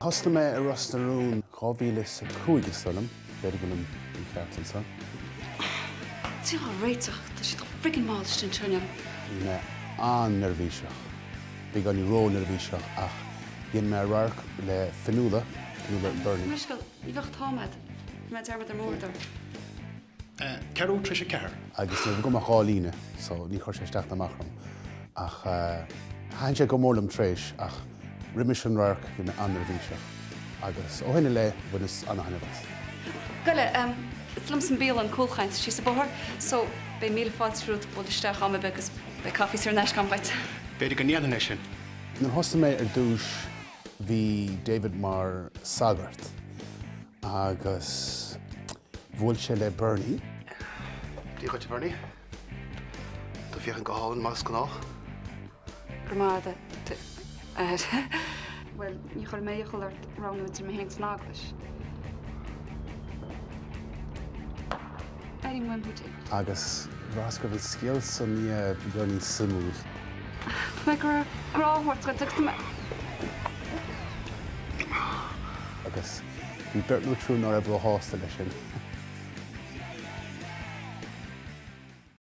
Thosnaigh mé i Ros na Rún 2005 is dóigh liom, b'fhéidir go bhfuilim mícheart ansan. Tá á réiteach, tá siad chomh friggin mall istigh anseo inniu. Bhí mé an-neirbhíseach, beagáinín ró-neirbhíseach ach dhein mé radharc le Fionnuala, Fionnuala Bernie. Meisceal, ní bheadh t-am agat, rinne mé dearmad ar m'uaireadóir. Ceathrú tar éis a ceathair. Agus ní raibh agam ach dhá líne so ní chuir sé isteach ná amach orm. Ach thaitin sé go mór liom tar éis ach roimis an radharc bhí mé an-neirbhíseach. Agus ó shin i leith bhaineas an-thaitneamh as. Goile, is liomsa an bialann Cúlchaint síos an bóthar so beidh míle fáilte romhat bualadh isteach am ar bith agus beidh caife saor in aisce agam dhuit. B'fhéidir go ndéanfainn é sin. Nuair a thosnaigh mé ar dtús bhí David mar sagart agus Bhuail sé le Bernie. Dia dhuit, a Bhernie. Tú ag féachaint go hálainn, mar is gnách. Go raibh maith agat. Bhuel, ní chuirfidh mé iachall ort roghnú idir mé féin is an Eaglais. Airím uaim thú, David. Agus bhraitheas go raibh an scéal san beagáinín suimiúil. Tá mé ag iarraidh grá a thabhairt dhuit agus tá mé. Agus bhí beirt nó triúr ná raibh róshásta leis sin.